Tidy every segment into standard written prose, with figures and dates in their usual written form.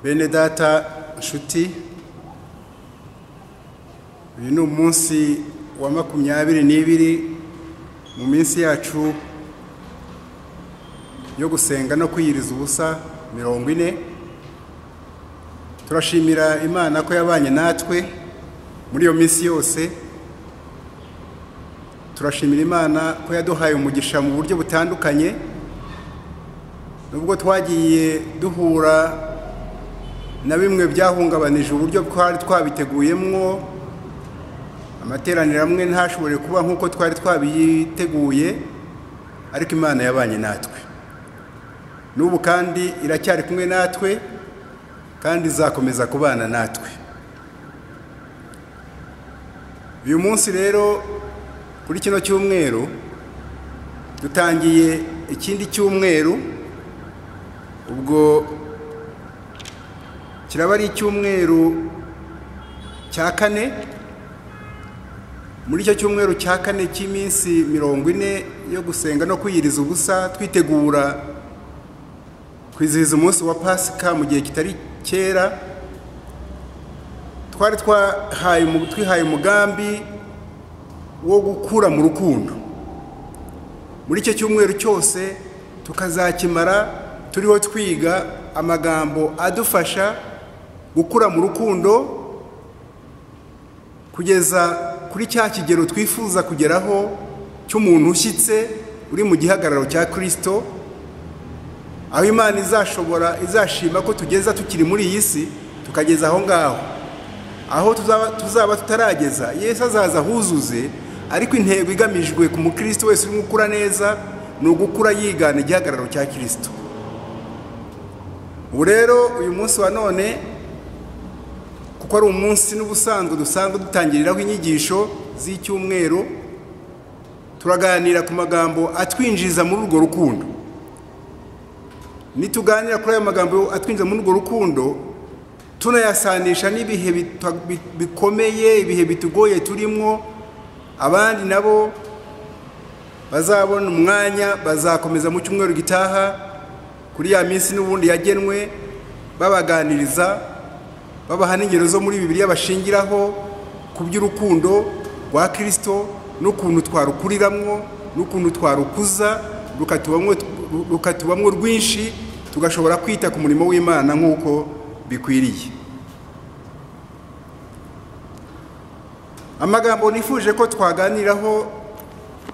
Bene data nshuti, uyu ni umunsi wa 22 mu minsi yacu yo gusenga no kwiyiriza ubusa 40. Turashimira Imana ko yabanye natwe muri iyo minsi yose. Turashimira Imana ko yaduhaye umugisha mu buryo butandukanye, nubwo twagiye duhura na bimwe byahungabanije uburyo twari twabiteguyemwo. Amateraniro amwe ntashobore kuba nk'uko twari twabiteguye, ariko Imana yabanye natwe n'ubu kandi iracyari kumwe natwe, kandi izakomeza kubana natwe. Uyu munsi rero kuri kino cyumweru dutangiye ikindi cyumweru, ubwo kiraba ari icyumweru cya 4. Muri icyo cyumweru cya 4 cy'iminsi 40 yo gusenga no kwiyiriza ubusa, twitegura kwizihiza umunsi wa Pasika mu gihe kitari kera, twari twihaye umugambi wo gukura mu rukundo. Muri icyo cyumweru cyose tukazakimara turiho twiga amagambo adufasha gukura mu rukundo kugeza kuri cya kigero twifuza kugeraho cy'umuntu ushyitse uri mu gihagararo cya Kristo, aho Imana izashima ko tugeza tukiri muri iyi si, tukageza aho ngaho. Aho tuzaba tutarageza, Yesu azaza ahuzuze, ariko intego igamijwe ku mukristo wese urimo gukura neza ni ugukura yigana igihagararo cya Kristo. Ubu rero uyu munsi wa none, kuko ari umunsi n'ubusanzwe dusanzwe dutangiriraho inyigisho z'icyumweru, turaganira ku magambo atwinjiza muri urwo rukundo. Nituganira kuri ayo magambo atwinjiza muri urwo rukundo, tunayasanisha n'ibihe bikomeye, ibihe bitugoye turimo. Abandi nabo bazabona umwanya, bazakomeza mu cyumweru gitaha kuri ya minsi n'ubundi yagenwe, babaganiriza, babaha n'ingero zo muri Bibiliya bashingiraho ku by'urukundo rwa Kristo n'ukuntu twarukuriramwo n'ukuntu twarukuza rukatubamwo rwinshi, tugashobora kwita ku murimo w'Imana nk'uko bikwiriye. Amagambo nifuje ko twaganiraho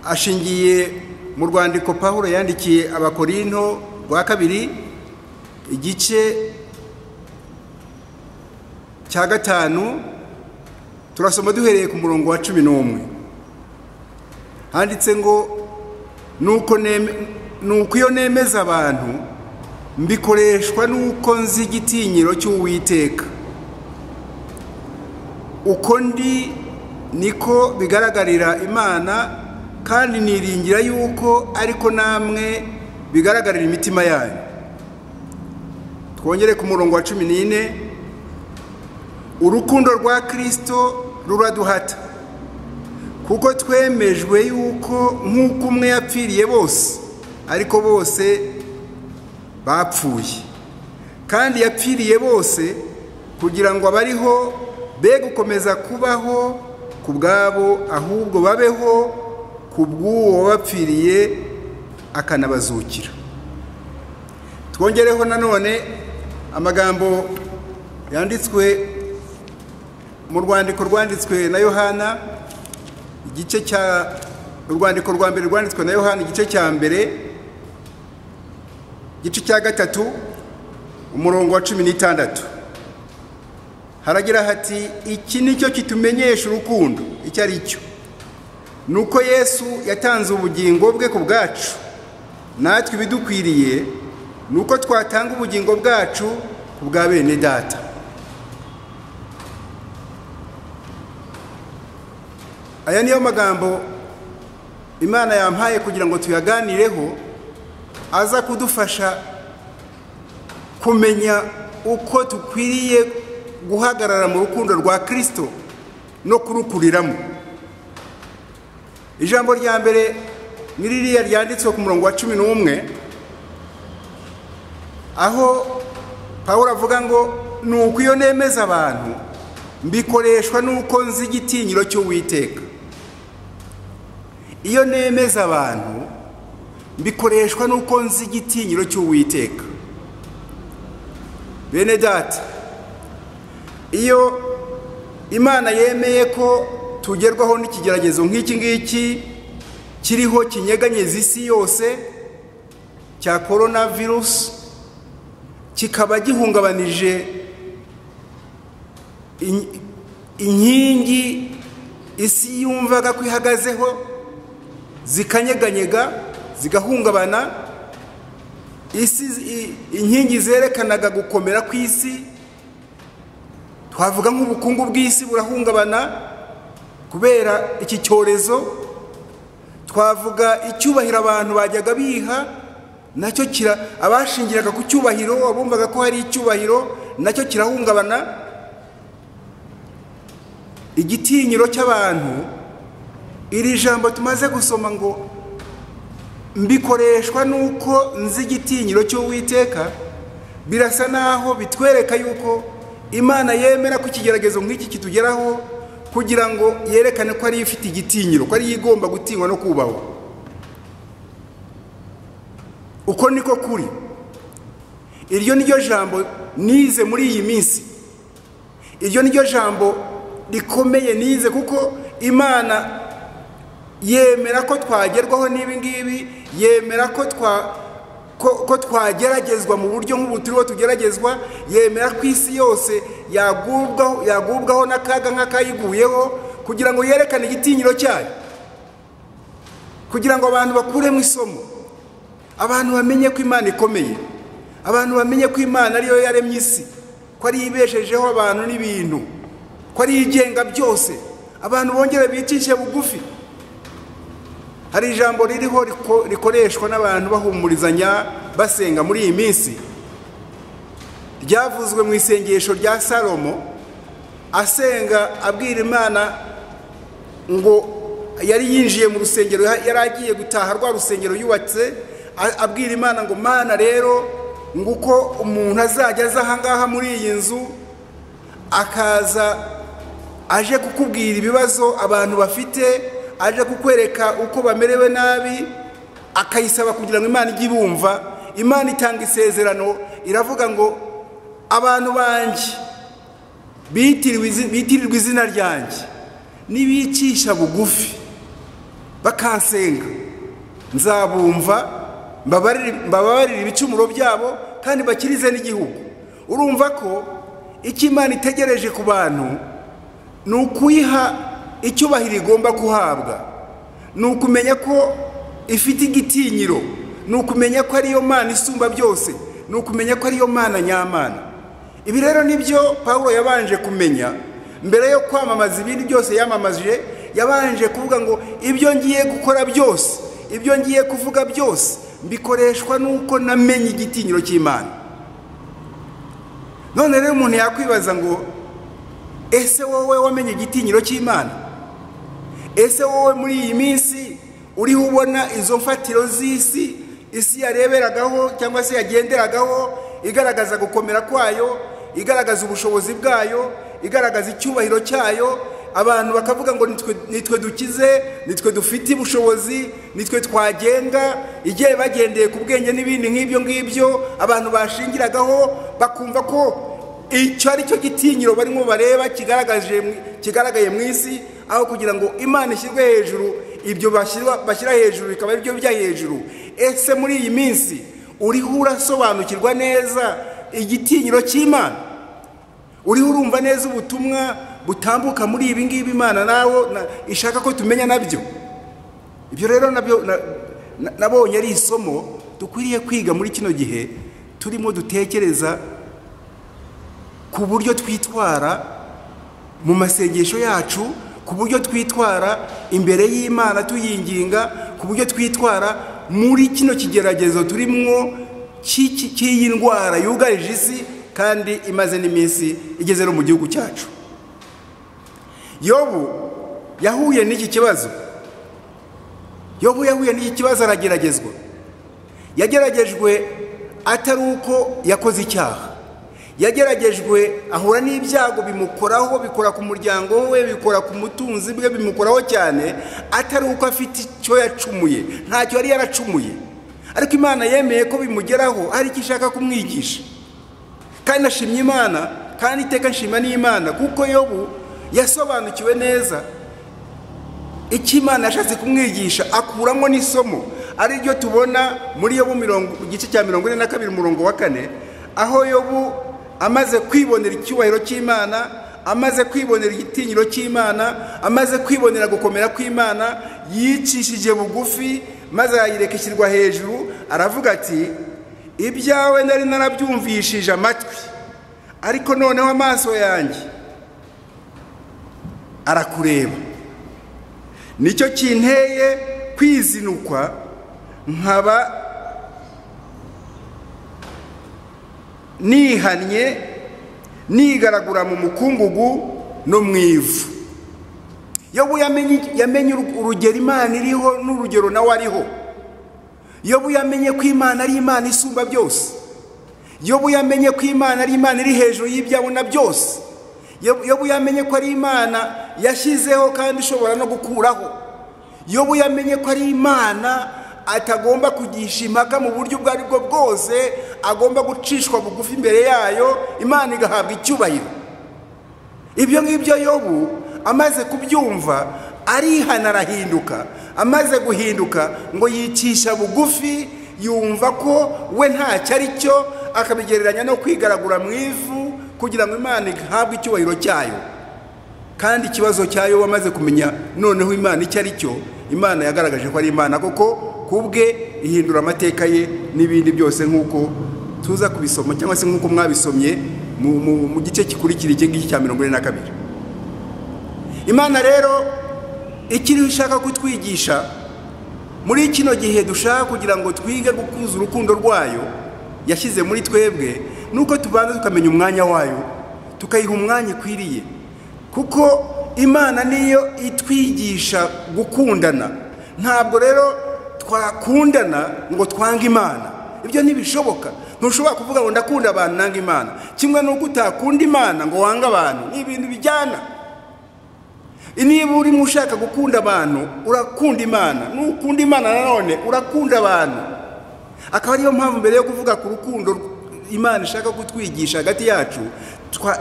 ashingiye mu rwandiko Pawulo yandikiye Abakorinto rwa 2, igice cya 5, turasoma duhereye ku murongo wa 11. Handitse ngo nuko iyo nemeza abantu mbikoreshwa nuko nzi igitinyiro cy'Uwiteka, uko ndi niko bigaragarira Imana, kandi niringira yuko ariko namwe bigaragarira imitima yanyu. Twongere ku murongo wa 14, urukundo rwa Kristo ruraduhata, kuko twemejwe yuko nk'uko umwe yapfiriye bose, ariko bose bapfuye, kandi yapfiriye bose kugira ngo abariho be gukomeza kubaho ku bwabo, ahubwo babeho ku bw'uwo wabapfiriye akanabazukira. Twongereho nanone amagambo yanditswe mu rwandiko rwanditswe na Yohana, igice cya urwandiko rwa mbere rwanditswe na Yohana, igice cya 1, igice cya 3, umurongo wa 16. Haragira hati, iki nicyo kitumenyesha urukundo icyo ari cyo, nuko Yesu yatanze ubugingo bwe ku bwacu, natwe ibidukwiriye nuko twatanga ubugingo bwacu ku bwa bene data. Aya niyo magambo Imana yampaye kugira ngo tuyaganireho, aza kudufasha kumenya uko tukwiriye guhagarara mu rukundo rwa Kristo no kurukuriramo. Ijambo rya mbere ni ririya ryanditswe ku murongo wa 11, aho Pawulo avuga ngo nuko iyo nemeza abantu mbikoreshwa nuko nzi igitinyiro cy'Uwiteka. Iyo nemeza abantu mbikoreshwa nuko nzi igitinyiro cy'Uwiteka. Bene data, iyo Imana yemeye ko tugerwaho n'ikigeragezo nk'iki ngiki kiriho kinyeganyeza isi yose cya coronavirus, kikaba gihungabanije inkingi isi yumvaga ko ihagazeho, zikanyeganyega zigahungabana. Isi inkingi zerekanaga gukomera kw'isi, twavuga nk'ubukungu bw'isi burahungabana kubera iki cyorezo. Twavuga icyubahiro abantu bajyaga biha nacyo kira, abashingiraga ku cyubahiro abumvaga ko hari icyubahiro nacyo kirahungabana. Igitinyiro cy'abantu, iri jambo tumaze gusoma ngo mbikoreshwa nuko nzi igitinyiro cy'Uwiteka, birasa naho bitwereka yuko Imana yemera ko ikigeragezo nk'iki kitugeraho kugira ngo yerekane ko ari ifite igitinyiro, ko ari igomba gutinywa no kubahwa. Uko niko kuri. Iryo niryo jambo nize muri iyi minsi, iryo niryo jambo rikomeye nize, kuko Imana yemera ko twagerwaho n'ibi ngibi, yemera ko twageragezwa mu buryo nk'ubu turiho tugeragezwa, yemera ko isi yose yagubwaho n'akaga nk'akayiguyeho, kugira ngo yerekane igitinyiro cyayo, kugira ngo abantu bakuremo isomo, abantu bamenye ko Imana ikomeye, abantu bamenye ko Imana ariyo yaremye isi, ko ari ibeshejeho abantu n'ibintu, ko ari igenga byose, abantu bongere bicishe bugufi. Hari ijambo ririho rikoreshwa n'abantu bahumurizanya basenga muri iyi minsi, ryavuzwe mu isengesho rya Salomo asenga abwira Imana ngo yari yinjiye mu rusengero, yari agiye gutaha rwa rusengero yubatse, abwira Imana ngo Mana rero nguko umuntu azajya aza aha ngaha muri iyi nzu akaza aje kukubwira ibibazo abantu bafite, aje kukwereka uko bamerewe nabi, akayisaba kugira ngo Imana ijye ibumva. Imana itanga isezerano iravuga ngo abantu banjye bitirirwa izina ryanjye nibicisha bugufi bakansenga nzabumva, mbabarire ibicumuro byabo kandi bakirize n'igihugu. Urumva ko icyo Imana itegereje ku bantu ni ukuyiha icyubahiro igomba guhabwa, ni ukumenya ko ifite igitinyiro, ni ukumenya ko ariyo Mana isumba byose, ni ukumenya ko ariyo Mana nyamana. Ibi rero nibyo Pawulo yabanje kumenya mbere yo kwamamaza ibindi byose yamamaje. Yabanje kuvuga ngo ibyo ngiye gukora byose, ibyo ngiye kuvuga byose mbikoreshwa nuko namenye igitinyiro cy'Imana. None rero umuntu yakwibaza ngo ese wowe wamenye igitinyiro cy'Imana? Ese wowe muri iyi minsi uriho ubona izo mfatiro z'isi, isi yareberagaho cyangwa se yagenderagaho, igaragaza gukomera kwayo, igaragaza ubushobozi bwayo, igaragaza icyubahiro cyayo, abantu bakavuga ngo nitwe dukize, nitwe dufite ubushobozi, nitwe twagenga, igihe bagendeye ku bwenge n'ibindi nk'ibyo ngibyo abantu bashingiragaho bakumva ko icyo ari cyo gitinyiro barimo bareba kigaragaye mu isi, aho kugira ngo Imana ishyirwe hejuru, ibyo bashyira hejuru bikaba ibyo bijya hejuru. Ese muri iyi minsi uriho urasobanukirwa neza igitinyiro cy'Imana? Uriho urumva neza ubutumwa butambuka muri ibi ngibi Imana nawe ishaka ko tumenya nabyo? Ibyo rero nabyo nabonye ari isomo dukwiriye kwiga muri kino gihe turimo dutekereza ku buryo twitwara mu masengesho yacu, ku buryo twitwara imbere y'Imana tuyinginga, ku buryo twitwara muri kino kigeragezo turimwo cy'iyi ndwara yugarije isi kandi imaze n'iminsi igeze no mu gihugu cyacu. Yobu yahuye n'iki kibazo. Yobu yahuye n'iki kibazo arageragezwa. Yageragejwe atari uko yakoze icyaha, Yageragejwe ahura n'ibyago bimukoraho, bikora ku muryango we, bikora ku mutunzi bwe, bimukoraho cyane, atari uko afite icyo yacumuye, ntacyo yari yaracumuye, ariko Imana yemeye ko bimugeraho hari icyo ishaka kumwigisha. Kandi nashimye Imana, kandi iteka nshima n'Imana, kuko Yobu yasobanukiwe neza icyo Imana yashatse kumwigisha, akuramo n'isomo ari ryo tubona muri Yobu igice cya 42 umurongo wa 4, aho Yobu amaze kwibonera icyubahiro cy'Imana, amaze kwibonera igitinyiro cy'Imana, amaze kwibonera gukomera kw'Imana, yicishije bugufi maze ayireka ishyirwa hejuru, aravuga ati ibyawe nari narabyumvishije amatwi, ariko noneho amaso yanjye arakureba, nicyo kinteye kwizinukwa nkaba nihannye nigaragura mu mukungugu no mu ivu. Yobu yamenye urugero Imana iriho n'urugero nawe ariho. Yobu yamenye ko Imana ari Imana isumba byose. Yobu yamenye ko Imana ari Imana iri hejuru y'ibyabona byose. Yobu yamenye ko ari Imana yashyizeho kandi ishobora no gukuraho. Yobu yamenye ko ari Imana atagomba kugisha impaka mu buryo ubwo ari bwo bwose, agomba gucishwa bugufi imbere yayo, Imana igahabwa icyubahiro. Ibyo ngibyo Yobu amaze kubyumva arihana, arahinduka. Amaze guhinduka ngo yicisha bugufi, yumva ko we ntacyo ari cyo, akabigereranya no kwigaragura mu ivu kugira ngo Imana ihabwe icyubahiro cyayo. Kandi ikibazo cyayo wamaze kumenya noneho Imana icyo ari cyo, Imana yagaragaje ko ari Imana koko kubwe, ihindura amateka ye n'ibindi byose nk'uko tuza kubisoma cyangwa se nk'uko mwabisomye mu gice gikurikira iki ngiki cya 42. Imana rero ikiriho ishaka kutwigisha muri kino gihe dushaka kugira ngo twige gukuza urukundo rwayo yashyize muri twebwe, nuko tubanza tukamenya umwanya wayo, tukayiha umwanya ikwiriye, kuko Imana niyo itwigisha gukundana. Ntabwo rero twakundana ngo twange Imana, ibyo ntibishoboka. Ntushobora kuvuga ngo ndakunda abantu nanga Imana, kimwe n'uko utakunda Imana ngo wange abantu, ni ibintu bijyana. Niba urimo ushaka gukunda abantu urakunda Imana, nukunda Imana nanone urakunda abantu. Akaba ariyo mpamvu mbere yo kuvuga ku rukundo Imana ishaka kutwigisha hagati yacu,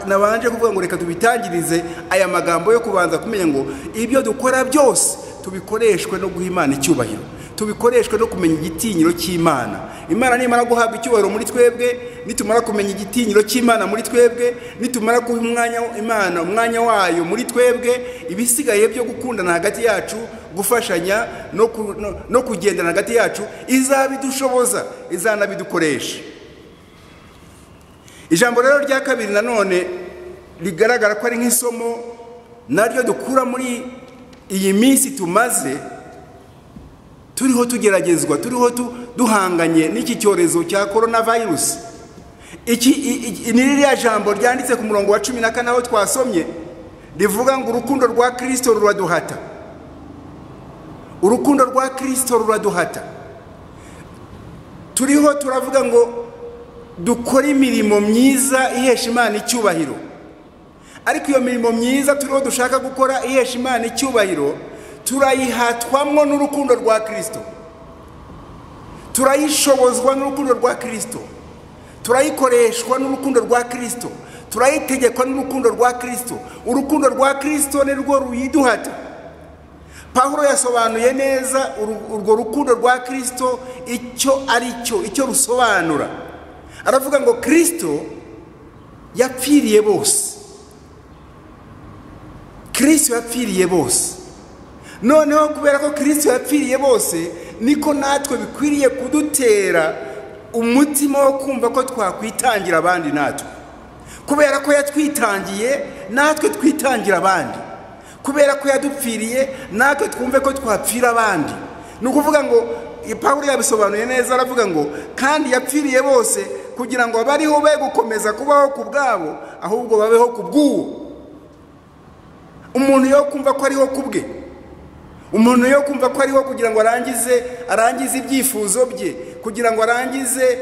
nabanje kuvuga ngo reka tubitangirize aya magambo yo kubanza kumenya ngo ibyo dukora byose tubikoreshwe no guha Imana icyubahiro, tubikoreshwe no kumenya igitinyiro cy'Imana. Imana nimara guhabwa icyubahiro muri twebwe, nitumara kumenya igitinyiro cy'Imana muri twebwe, nitumara guha umwanya Imana umwanya wayo muri twebwe, ibisigaye byo gukundana hagati yacu, gufashanya no kugendana hagati yacu, izabidushoboza, izanabidukoresha. Ijambo rero rya kabiri nanone rigaragara ko ari nk'isomo naryo dukura muri iyi minsi tumaze turiho tugeragezwa, turiho duhanganye n'iki cyorezo cya coronavirus. Iki ni ririya jambo ryanditse ku murongo wa 14 aho twasomye, rivuga ngo urukundo rwa Kristo ruraduhata. Urukundo rwa Kristo ruraduhata. Turiho turavuga ngo dukora imirimo myiza ihesha Imana icyubahiro, ariko iyo mirimo myiza turiho dushaka gukora ihesha Imana icyubahiro, turayihatwamwo n'urukundo rwa Kristo, turayishobozwa n'urukundo rwa Kristo, turayikoreshwa n'urukundo rwa Kristo, turayitegekwa n'urukundo rwa Kristo. Urukundo rwa Kristo ni rwo ruyiduhata. Pawulo yasobanuye neza urwo rukundo rwa Kristo icyo ari cyo, icyo rusobanura. Aravuga ngo Kristo yapfiriye bose. Kristo yapfiriye bose. Noneho kubera ko Kristo yapfiriye bose, niko natwe bikwiriye kudutera umutima wo kumva ko twakwitangira abandi natwe. Kubera ko yatwitangiye, natwe twitangira abandi. Kubera ko yadupfiriye, natwe twumve ko twapfira abandi. Ni ukuvuga ngo Pawulo yabisobanuye neza, aravuga ngo kandi yapfiriye bose kugira ngo abariho be gukomeza kubaho ku bwabo, ahubwo babeho ku bw'uwo. Umuntu yo kumva ko ariho kubwe, umuntu yo kumva ko ariho kugira ngo arangize ibyifuzo bye, kugira ngo arangize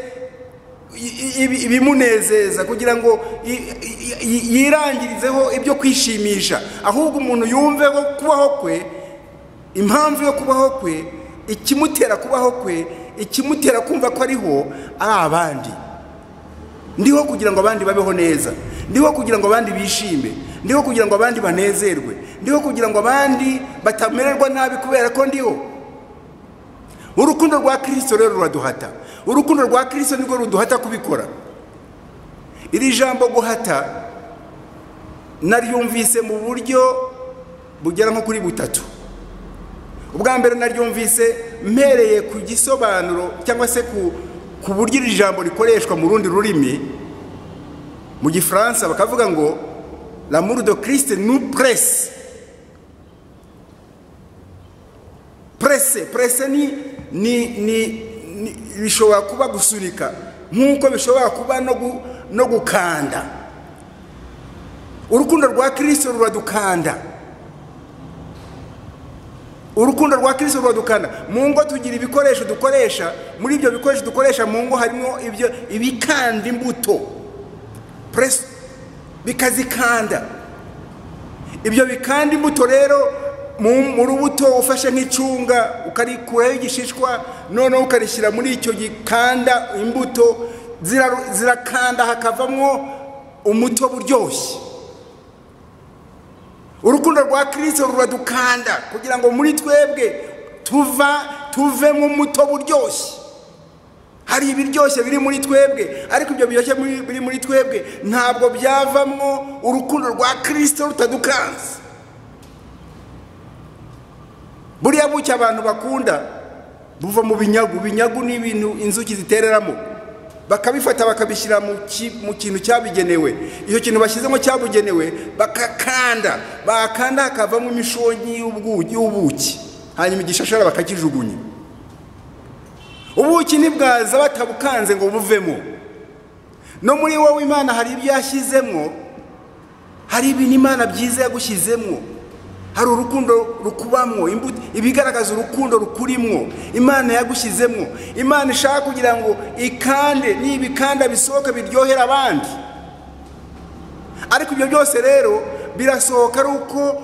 ibimunezeza, kugira ngo yirangirizeho ibyo kwishimisha, ahubwo umuntu yumve ko kubaho kwe, impamvu yo kubaho kwe, ikimutera kubaho kwe, ikimutera kumva ko ariho ari abandi. Ndiho kugira ngo abandi babeho neza, ndiho kugira ngo abandi bishime, ndiho kugira ngo abandi banezerwe, ndiho kugira ngo abandi batamererwa nabi kubera ko ndiho. Urukundo rwa Kristo rero ruraduhata. Urukundo rwa Kristo nirwo ruduhata kubikora. Iri jambo guhata naryumvise mu buryo bugera nko kuri butatu. Ubwa mbere naryumvise mpereye ku gisobanuro cyangwa se ku buryo iri jambo rikoreshwa mu rundi rurimi. Mu Gifaransa bakavuga ngo l'amour de Christ nous presse. Presse, presse ni bishobora kuba gusunika nkuko bishobora kuba no gukanda. Urukundo rwa Kristo ruradukanda. Urukundo rwa Kristo ruradukanda. Mu ngo tugira ibikoresho dukoresha, muri ibyo bikoresho dukoresha mu ngo harimo ibyo ibikanda imbuto. Press bikazikanda. Ibyo bikanda imbuto rero mu rubuto ufashe nk'icunga ukarikuraho igishishwa, noneho ukarishyira muri icyo gikanda imbuto zirakanda hakavamwo umutobe uryoshye. Urukundo rwa Kristo ruradukanda kugira ngo muri twebwe tuve mu mutobe uryoshye. Hari ibiryoshye biri muri twebwe, ariko ibyo biryoshye biri muri twebwe ntabwo byavamwo urukundo rwa Kristo rutadukanze. Buriya buki abantu bakunda buva mu binyagu. Binyagu ni ibintu inzuki zitereramo, bakabifata bakabishyira mu kintu cyabigenewe. Iyo kintu bashyizemo cyabugenewe bakakanda, bakanda hakavamo imishongi y'ubuki, hanyuma igishashara bakakijugunya. Ubuki ntibwaza batabukanze ngo buvemo. No muri wowe Imana hari ibyo yashyizemo, hari ibintu Imana byiza yagushyizemo, hari urukundo rukubamwo, imbuto ibigaragaza urukundo rukurimwo Imana yagushyizemo. Imana ishaka kugira ngo ikande, n'ibikanda bisohoka biryohera abandi. Ariko ibyo byose rero birasohoka ari uko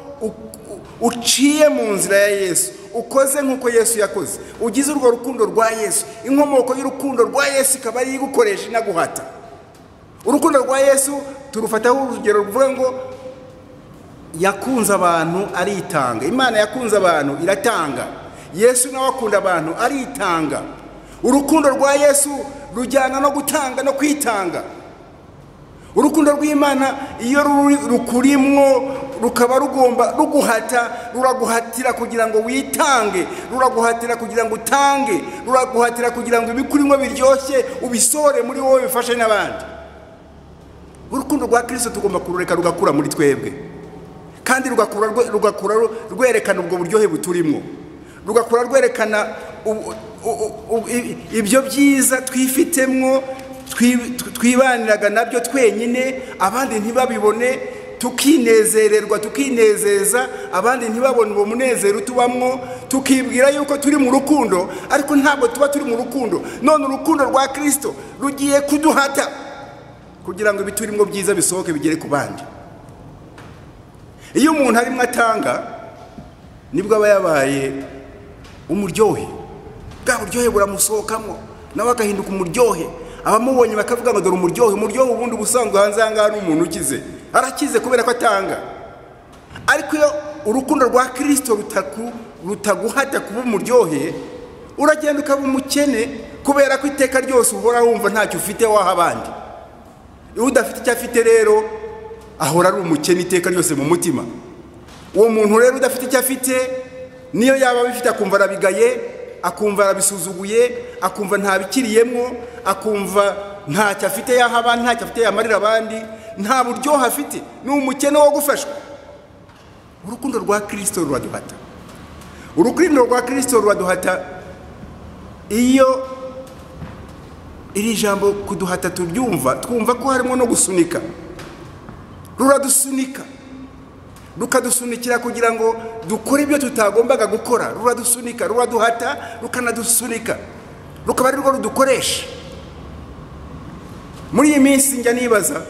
uciye mu nzira ya Yesu, ukoze nk'uko Yesu yakoze, ugize urwo rukundo rwa Yesu. Inkomoko y'urukundo rwa Yesu ikaba ari igukoresha inaguhata. Urukundo rwa Yesu turufataho urugero ruvuga ngo yakunze abantu aritanga. Imana yakunze abantu iratanga. Yesu nawe akunda abantu aritanga. Urukundo rwa Yesu rujyana no gutanga no kwitanga. Urukundo rw'Imana iyo rukurimwo rukaba rugomba ruguhata, ruraguhatira kugira ngo witange, ruraguhatira kugira ngo utange, ruraguhatira kugira ngo ibikurimwo biryoshye ubisore muri wowe bifashe n'abandi. Urukundo rwa Kristo tugomba kurureka rugakura muri twebwe, kandi rugakura rwerekana ubwo buryohe buturimo, rugakura rwerekana ibyo byiza twifitemwo, twibaniraga nabyo twenyine, abandi ntibabibone, tukinezererwa, tukinezeza, abandi ntibabone uwo munezero tubamwo, tukibwira yuko turi mu rukundo, ariko ntabwo tuba turi mu rukundo. None urukundo rwa Kristo rugiye kuduhata kugira ngo ibiturimo byiza bisohoke bigere ku bandi. Iyo umuntu arimo atanga nibwo aba yabaye umuryohe. Bwa buryohe buramusohokamo nawe agahinduka umuryohe. Abamubonye bakavuga ngo dore umuryohe. Umuryohe ubundi ubusanzwe hanze aha ngaha ni umuntu ukize, arakize kubera ko atanga. Ariko iyo urukundo rwa Kristo rutaguhata kuba umuryohe, uragenda ukaba umukene kubera ko iteka ryose uhora wumva ntacyo ufite waha abandi. Iyo udafite icyo afite rero ahora ari umukene iteka ryose mu mutima. Uwo muntu rero udafite icyo afite, niyo yaba abifite akumva arabigaye, akumva arabisuzuguye, akumva ntabikiriyemo, akumva ntacyo afite yaha abandi, ntacyo afite yamarira abandi, nta buryohe afite, ni umukene wo gufashwa. Urukundo rwa Kristo ruraduhata. Urukundo rwa Kristo ruraduhata. Iyo iri jambo kuduhata turyumva, twumva ko harimo no gusunika. Ruradusunika, rukadusunikira kugira ngo dukore ibyo tutagombaga gukora. Ruradusunika, ruraduhata, rukanadusunika, rukaba ari rwo rudukoresha. Muri iyi minsi njya nibaza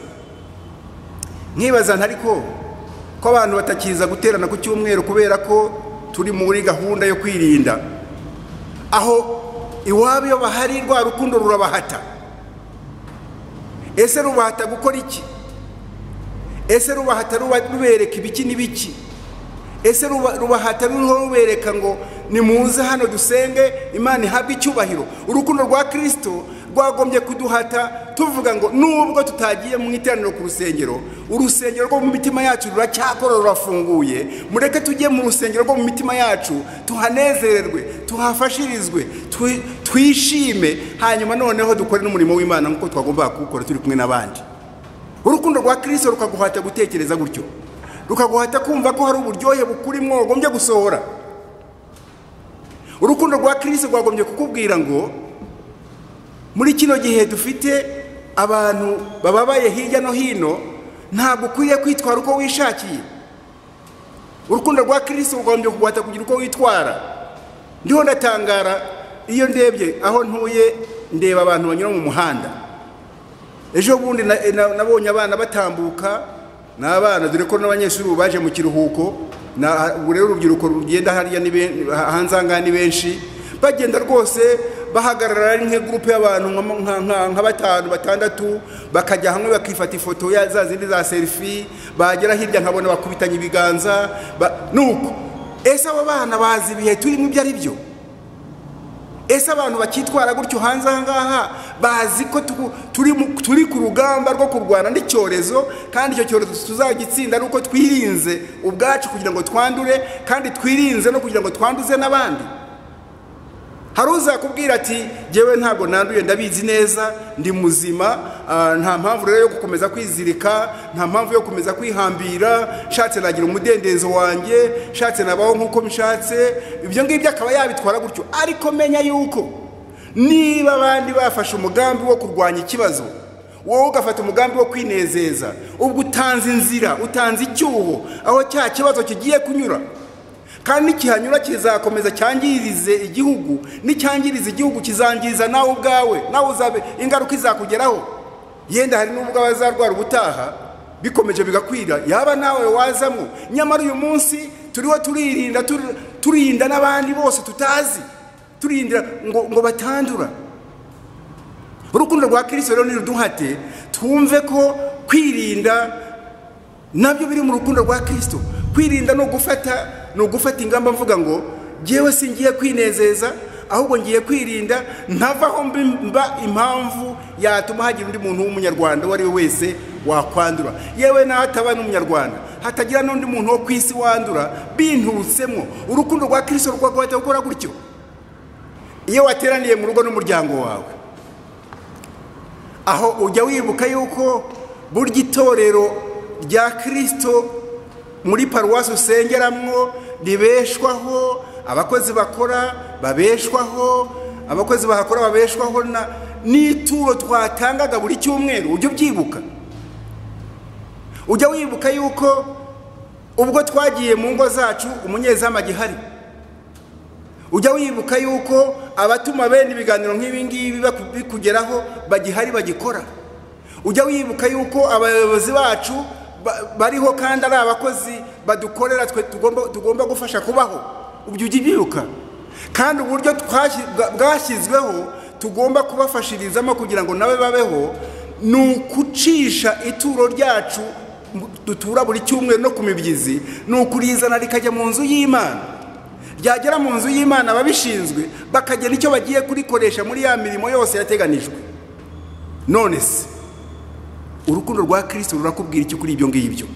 nkibaza ntariko ko abantu batakiza guterana ku cyumweru kubera ko turi muri gahunda yo kwirinda, aho iwabo iyo bahari rwa rukundo rurabahata. Ese rubahata gukora iki? Ese rubahata rubereka ibiki n'ibiki? Ese rubahata ruriho rubereka ngo nimuze hano dusenge Imana ihabwe icyubahiro? Urukundo rwa Kristo rwagombye kuduhata tuvuga ngo nubwo tutagiye mu iteraniro ku rusengero, urusengero rwo mu mitima yacu ruracyakora, rurafunguye. Mureke tujye mu rusengero rwo mu mitima yacu, tuhanezererwe, tuhafashirizwe, twishime, hanyuma noneho dukore n'umurimo w'Imana nk'uko twagombaga kuwukora turi kumwe n'abandi. Urukundo rwa Kristo rukaguhata gutekereza gutyo, rukaguhata kumva ko hari uburyohe bukurimo wagombye gusohora. Urukundo rwa Kristo rwagombye kukubwira ngo muri kino gihe dufite abantu bababaye hirya no hino, ntabwo ukwiye kwitwara uko wishakiye. Urukundo rwa Kristo rwagombye kuguhata kugira uko witwara. Ndiho ndatangara iyo ndebye aho ntuye, ndeba abantu banyura mu muhanda. Ejo bundi nabonye abana batambuka, n'abana dore ko n'abanyeshuri baje mu kiruhuko, ubu rero urubyiruko rugenda hariya hanze aha ni benshi, bagenda rwose bahagarara ari nk'igurupe y'abantu nka batanu batandatu, bakajya hamwe bakifata ifoto ya za zindi za selfie, bagera hirya nkabona bakubitanye ibiganza nuko. Ese abo bana bazi ibihe turimo ibyo ari byo? Ese abantu bakitwara gutyo hanze aha ngaha bazi ko turi ku rugamba rwo kurwana n'icyorezo, kandi icyo cyorezo tuzagitsinda ari uko twirinze ubwacu kugira ngo twandure, kandi twirinze no kugira ngo twanduze n'abandi? Hari uzakubwira ati jyewe ntabwo nanduye, ndabizi neza, ndi muzima, nta mpamvu rero yo gukomeza kwizirika, nta mpamvu yo gukomeza kwihambira, nshatse nagira umudendezo wanjye, nshatse nabaho nk'uko nshatse. Ibyo ngibyo akaba yabitwara gutyo. Ariko menya yuko niba abandi bafashe umugambi wo kurwanya ikibazo, wowe ugafata umugambi wo kwinezeza, ubwo utanze inzira, utanze icyuho aho cya kibazo kigiye kunyura, kandi nikihanyura kizakomeza cyangirize igihugu, nicyangiriza igihugu kizangiriza nawe ubwawe, nawe uzabe ingaruka izakugeraho. Yenda hari n'ubwo abazarwara ubutaha bikomeje bigakwira, yaba nawe wazamo. Nyamara uyu munsi turiho turirinda, turinda n'abandi bose tutazi, turindira ngo batandura. Urukundo rwa Kristo rero niruduhate twumve ko kwirinda nabyo biri mu rukundo rwa Kristo. Kwirinda no gufata ingamba mvuga ngo jyewe singiye kwinezeza, ahubwo ngiye kwirinda ntavaho mba impamvu yatuma hagira undi muntu w'umunyarwanda uwo ari we wese wakwandura. Yewe n'ahataba n'umunyarwanda, hatagira n'undi muntu wo ku isi wandura binturutsemo. Urukundo rwa Kristo rwaguhata gukora gutyo. Iyo wateraniye mu rugo n'umuryango wawe, aho ujya wibuka yuko burya itorero rya Kristo muri paruwasi usengeramwo ribeshwaho, abakozi bakora babeshwaho, abakozi bahakora babeshwaho n'ituro twatangaga buri cyumweru. Ujya ubyibuka? Ujya wibuka yuko ubwo twagiye mu ngo zacu umunyezamu agihari? Ujya wibuka yuko abatuma bene ibiganiro nk'ibi ngibi bikugeraho bagihari bagikora? Ujya wibuka yuko abayobozi bacu bariho kandi ari abakozi badukorera twe tugomba gufasha kubaho? Ubyo ujya ubyibuka? Kandi uburyo bwashyizweho tugomba kubafashirizamo kugira ngo nawe babeho ni ukucisha ituro ryacu dutura buri cyumweru no ku mibyizi, ni ukurizana rikajya mu nzu y'Imana. Ryagera mu nzu y'Imana ababishinzwe bakagena icyo bagiye kurikoresha muri ya mirimo yose yateganijwe. None se urukundo rwa Kristo rurakubwira iki kuri ibyo ngibyo?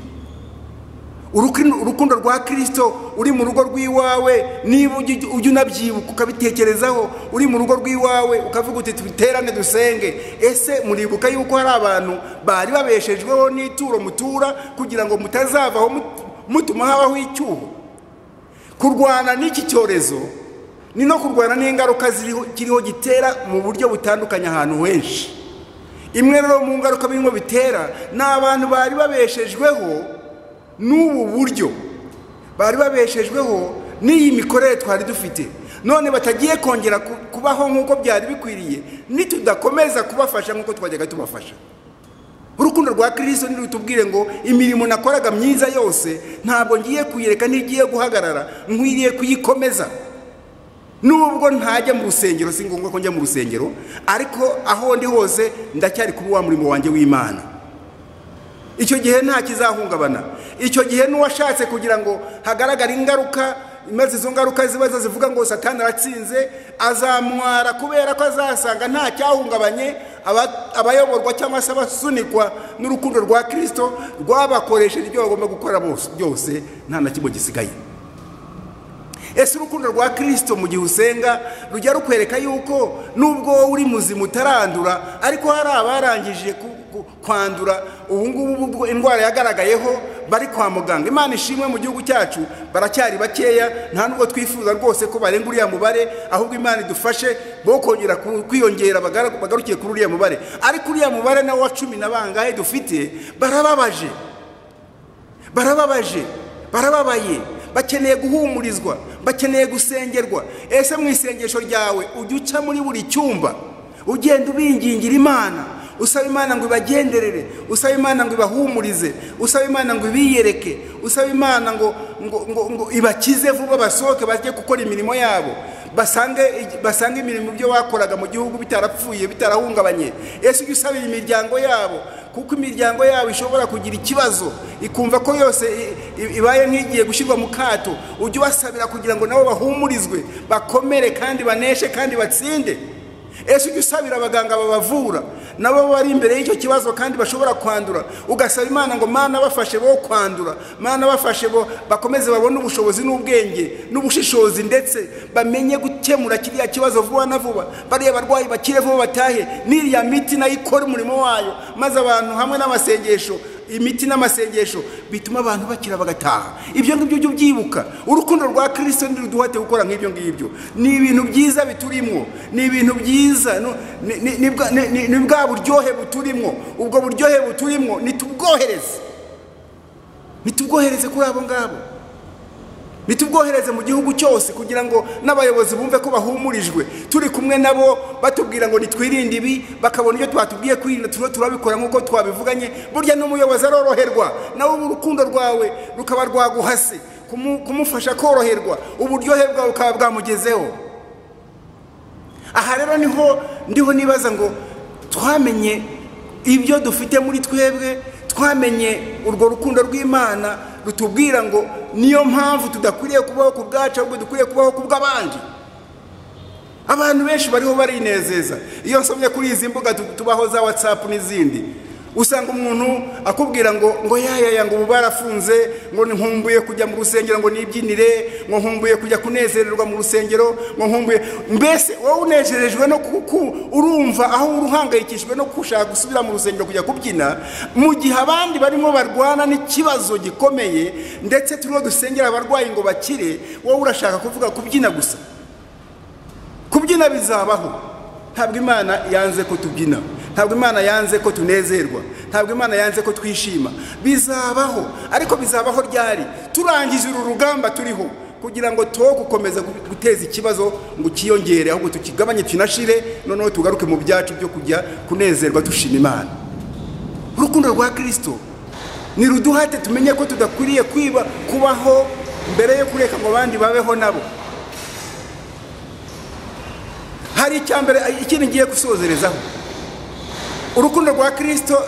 Urukundo rwa Kristo uri mu rugo rw'iwawe, niba ujya unabyibuka ukabitekerezaho, uri mu rugo rw'iwawe ukavuga uti duterane dusenge, ese muribuka yuko hari abantu bari babeshejweho n'ituro mutura kugira ngo mutazavaho mutuma habaho icyuho? Kurwana n'iki cyorezo ni no kurwana n'ingaruka kiriho gitera mu buryo butandukanye ahantu henshi. Imwe rero mu ngaruka birimo bitera ni abantu bari babeshejweho n'ubu buryo, bari babeshejweho n'iyi mikorere twari dufite, none batagiye kongera kubaho nk'uko byari bikwiriye nitudakomeza kubafasha nk'uko twajyaga tubafasha. Urukundo rwa Kristo nirutubwire ngo imirimo nakoraga myiza yose ntabwo ngiye kuyireka, ntigiye guhagarara, nkwiriye kuyikomeza. Nubwo ntajya mu rusengero, si ngombwa ko njya mu rusengero, ariko aho ndi hose ndacyari kuba wa murimo wanjye w'Imana. Icyo gihe nta kizahungabana. Icyo gihe n'uwashatse kugira ngo hagaragare ingaruka, maze izo ngaruka zibazo zivuga ngo Satani aratsinze, azamwara kubera ko azasanga nta cyahungabanye. Abayoborwa cyangwa se abasunikwa n'urukundo rwa Kristo rwabakoresheje ibyo bagomba gukora byose, nta na kimwe gisigaye. Ese urukundo rwa Kristo mu gihe usenga rujya rukwereka yuko nubwo wowe uri muzima utarandura, ariko hari abarangije kwandura ubu ngubu indwara yagaragayeho bari kwa muganga. Imana ishimwe mu gihugu cyacu baracyari bakeya, nta nubwo twifuza rwose ko barenga uriya mubare, ahubwo Imana idufashe bo kongera kwiyongera bagarukiye kuri uriya mubare. Ariko uriya mubare nawo wa 10 na bangahe dufite, barababaje, barababaje, barababaye, bakeneye guhumurizwa, bakeneye gusengerwa. Ese mu isengesho ryawe ujya uca muri buri cyumba ugenda ubingingira Imana, usaba Imana ngo ibagenderere, usaba Imana ngo ibahumurize, usaba Imana ngo ibiyereke, usaba Imana ngo ngo ibakize vuba basohoke bajye gukora imirimo yabo, basange imirimo byo bakoraga mu gihugu bitarapfuye, bitarahungabanye. Ese ujya usabira imiryango yabo, kuko imiryango yabo ishobora kugira ikibazo ikumva ko yose ibaye nk'igiye gushyirwa mu kato, ujye ubasabira kugira ngo nabo bahumurizwe, bakomere kandi baneshe kandi batsinde. Ese ujya usabira abaganga babavura, nabo bari imbere y'icyo kibazo kandi bashobora kwandura, ugasaba Imana ngo Mana bafashe bo kwandura, Mana bafashe bo bakomeze babone ubushobozi n'ubwenge n'ubushishozi, ndetse bamenye gukemura kiriya kibazo vuba na vuba, bariya barwayi bakire vuba batahe, n'iriya miti nayo ikora umurimo wayo, maze abantu hamwe n'amasengesho, imiti n'amasengesho bituma abantu bakira bagataha. Ibyo ngibyo byo byibuka. Urukundo rwa Kristo ntiruduhate gukora nk'ibyo ngibyo. Ni ibintu byiza biturimo, ni ibintu byiza, ni bwa buryohe buturimo. Ubwo buryohe buturimo nitubwohereze, nitubwohereze kuri abo ngabo, nitubwohereze mu gihugu cyose, kugira ngo n'abayobozi bumve ko bahumurijwe. Turi kumwe nabo batubwira ngo nitwirinde ibi, bakabona ibyo twatubwiye kwirinda, turabikora nk'uko twabivuganye. Burya n'umuyobozi aroroherwa, nawe urukundo rwawe rukaba rwaguhase kumufasha koroherwa, uburyohe bwawe bukaba bwamugezeho. Aha rero niho ndiho nibaza ngo twamenye ibyo dufite muri twebwe, twamenye urwo rukundo rw'Imana rutubwira ngo niyo mpamvu tudakwiriye kubaho ku bwacu, ahubwo dukwiriye kubaho ku bw'abandi. Abantu benshi bariho barinezeza. Iyo nsomye kuri izi mbuga tubaho za WhatsApp n'izindi, usanga umuntu akubwira ngo yaya ngo ubu barafunze, ngo nkumbuye kujya mu rusengero ngo nibyinire, ngo nkumbuye kujya kunezererwa mu rusengero, ngo nkumbuye. Mbese wowe unejerejwe no urumva aho uruhangayikishijwe no gushaka gusubira mu rusengero kujya kubyina, mu gihe abandi barimo barwana n'ikibazo gikomeye, ndetse turiho dusengera abarwayi ngo bakire, wowe urashaka kuvuga kubyina gusa. Kubyina bizabaho. Ntabwo Imana yanze ko tubyina, ntabwo Imana yanze ko tunezerwa, ntabwo Imana yanze ko twishima. Bizabaho, ariko bizabaho ryari? Turangije uru rugamba turiho, kugira ngo to gukomeza guteza ikibazo ngo kiyongere, ahubwo tukigabanye kinashire, noneho tugaruke mu byacu byo kujya kunezerwa dushima Imana. Urukundo rwa Kristo ni ruduhate tumenye ko tudakwiriye kwiba kubaho mbere yo kureka ngo abandi babeho nabo. Hari icyambere ikindi ngiye gusozerezaho. Urukundo rwa Kristo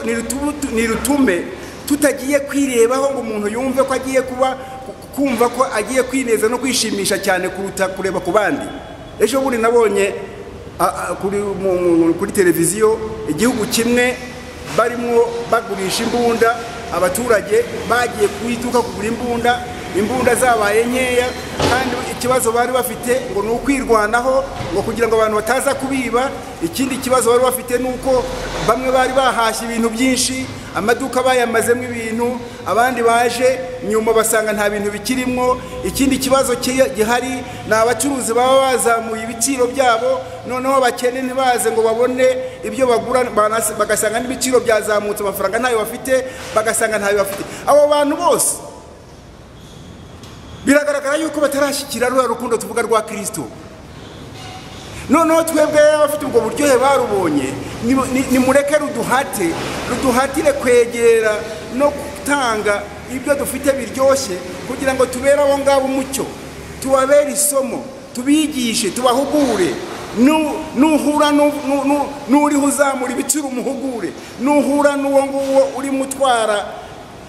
ni rutume tutagiye kwirebaho ngo umuntu yumve ko agiye kuba kumva ko agiye kwineza no kwishimisha cyane kuruta kureba ku bandi. Ejo bundi nabonye kuri televiziyo igihugu kimwe barimo bagurisha imbunda, abaturage bagiye ku iduka kugura imbunda, imbunda zabaye nkeya, kandi ikibazo bari bafite ngo ni ukwirwanaho, ngo kugira ngo abantu bataza kubiba. Ikindi kibazo bari bafite nuko bamwe bari bahashye ibintu byinshi, amaduka bayamazemo ibintu, abandi baje nyuma basanga nta bintu bikirimwo. Ikindi kibazo gihari ni abacuruzi baba bazamuye ibiciro byabo, noneho abakene ntibaze ngo babone ibyo bagura, bagasanga n'ibiciro byazamutse, amafaranga ntayo bafite, bagasanga ntayo bafite. Abo bantu bose biragaragara yuko batarashyikira ruriya rukundo tuvuga rwa Kristo. Noneho twebwe abafite ubwo buryohe barubonye, nimureke ruduhate, ruduhatire kwegera no gutanga ibyo dufite biryoshye, kugira ngo tubere abo ngabo umucyo, tubabere isomo, tubigishe, tubahugure. Nuhura n'uriho uzamura ibiciro umuhugure, nuhura n'uwo nguwo urimo utwara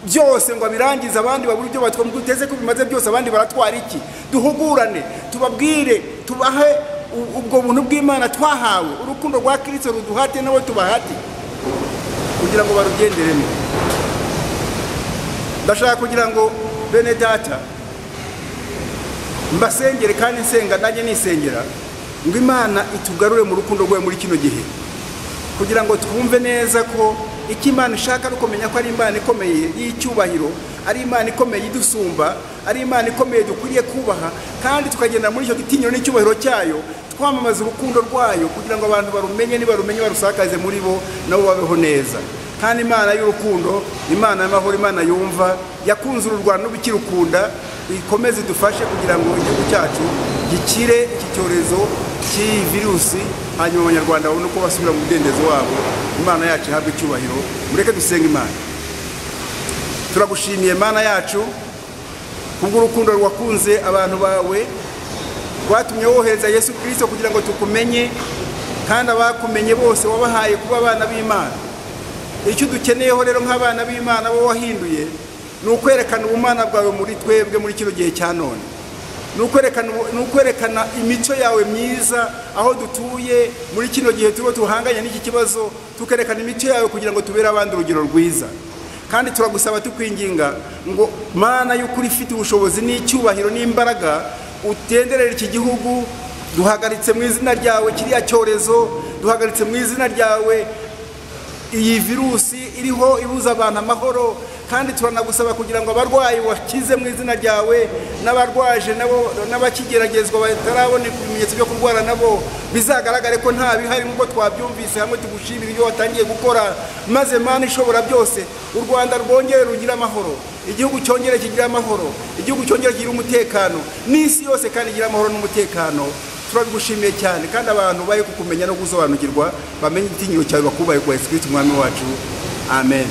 byose ngo abirangize abandi babura ibyo batwara, duteze ko bimaze byose abandi baratwara iki? Duhugurane, tubabwire, tubahe ubwo buntu bw'Imana twahawe, urukundo rwa Kristo ruduhate nabo tubahate kugira ngo barugenderemo. Ndashaka kugira ngo bene data mbasengere, kandi nsenga nanjye nisengera ngo Imana itugarure mu rukundo rwayo muri kino gihe, kugira ngo twumve neza ko icyo Imana ishaka ari ukumenya ko ari Imana ikomeye y'icyubahiro, ari Imana ikomeye idusumba, ari Imana ikomeye dukwiriye kubaha, kandi tukagenda muri icyo gitinyiro n'icyubahiro cyayo, twamamaza urukundo rwayo kugira ngo abantu barumenye, nibarumenye barusakaze muri bo, nabo babeho neza. Kandi Imana y'urukundo, Imana y'amahoro, Imana yumva, yakunze uru Rwanda n'ubikirukunda, ikomeze idufashe kugira ngo igihugu cyacu gikire iki cyorezo cy'iyi virusi, hanyuma Abanyarwanda babone uko basubira mu mudendezo wabo. Imana yacu ihabwe icyubahiro. Mureke dusenge Imana. Turagushimiye Mana yacu kubw'urukundo rwakunze abantu bawe, rwatumye wohereza Yesu Kristo kugira ngo tukumenye, kandi abakumenye bose wabahaye kuba abana b'Imana. Icyo dukeneyeho rero nk'abana b'Imana bo wahinduye ni ukwerekana ubumana bwawe muri twebwe muri kino gihe cya none, ni ukwerekana imico yawe myiza aho dutuye muri kino gihe turiho tuhanganye n'iki kibazo, tukerekana imico yawe kugira ngo tubere abandi urugero rwiza. Kandi turagusaba tukwinginga ngo Mana y'ukuri ifite ubushobozi n'icyubahiro n'imbaraga, utenderere iki gihugu. Duhagaritse mu izina ryawe kiriya cyorezo, duhagaritse mu izina ryawe iyi virusi iriho ibuza abantu amahoro, kandi turanagusaba kugira ngo abarwayi wakize mu izina ryawe, n'abarwaje nabo n'abakigeragezwa batarabona ibimenyetso byo kurwara nabo bizagaragare ko nta bihari nk'uko twabyumvise hamwe. Tugushimira ibyo watangiye gukora, maze Mana ishobora byose u Rwanda rwongere rugire amahoro, igihugu cyongere kigira amahoro, igihugu cyongere kigira umutekano, n'isi yose kandi igira amahoro n'umutekano. Turabigushimiye cyane, kandi abantu baye kukumenya no gusobanukirwa, bamenye igitinyiro cyawe, bakubaye kwa Yesu Kristo Umwami wacu. Amen.